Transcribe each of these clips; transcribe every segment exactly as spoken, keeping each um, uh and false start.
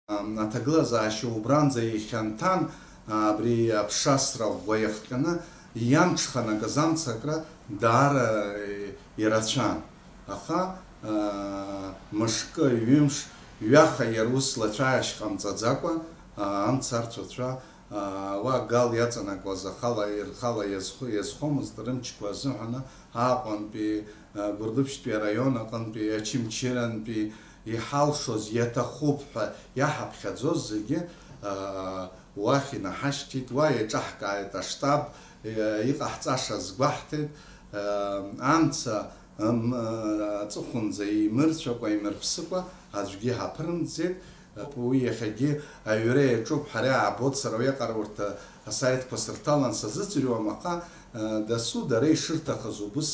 Аҭагылазаашьа убранӡа ихьанҭан, абри аԥшасра ӷәӷәа иахҟьаны иамҽханакыз амцакра даара ирацәан. Аха мышкы, ҩымш, ҩаха иара ус лацәааишь ҟамҵаӡакәа, амца арцәацәа, уа гал иаҵанакуаз ахала, рхала иазхо-, иазхомызт, рымчқәа азыҳәаны Аҟәантәи, Гәыргәыԥшьтәи араион аҟынтәи, Очамчырантәи, иҳалшоз иаҭахуп ҳәа иаҳаԥхьаӡоз зегьы, уахь инаҳашьҭит, уа еиҿаҳкааит аштаб, иҟаҳҵаша азгәаҳҭеит, амца, м, аҵыхәанӡа имырцәакәа, имырԥсыкәа аӡәгьы ҳаԥырымҵӡеит. Уи иахьагьы аҩра иаҿуп, ҳара иаабоит, сара уиаҟара урҭ асаитқәа сырҭалан сазыӡырҩуам, аха, дасу дара ишырҭахыз убыс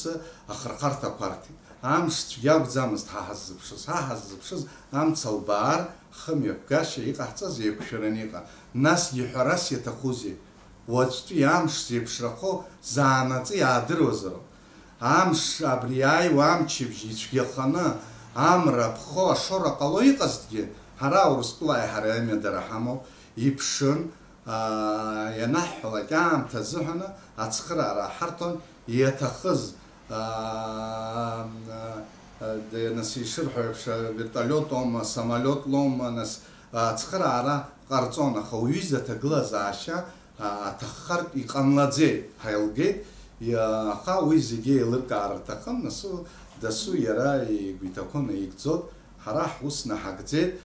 ахырхарҭақәа арҭеит. Амш цәгьа акәӡамызт ҳа ҳаззыԥшыз. Ҳа ҳаззыԥшыз амца лбаар, хымҩаԥгашьа иҟаҳҵаз еиқәшәараны иҟан. Насгьы ҳәарас иаҭахузеи? Уаҵәтәи амш зеиԥшрахо заанаҵы иаадыруазароуп. Амш, абри иааиуа амчыбжь ицәгьаханы, амра ԥхо ашоура ҟало иҟазҭгьы, ҳара Урыстәыла аиҳараҩы амҩадара ҳамоуп, иԥшын, аа, ианаҳҳәалак аамҭа азыҳәаны ацхыраара ҳарҭон, иаҭахыз, аа, аа, де-, нас ишырҳәо еиԥш, вертолиот аума, самолиот лоума, нас, ацхыраара ҟарҵон, аха уҩыза аҭагылазаашьа, аа, аҭаххартә иҟамлаӡеит, ҳаилгеит, иа-, аха уи зегьы еилыркаар рҭахын, нас, дасу иара игәы иҭақәоу наигӡоит, ҳара ҳус наҳагӡеит,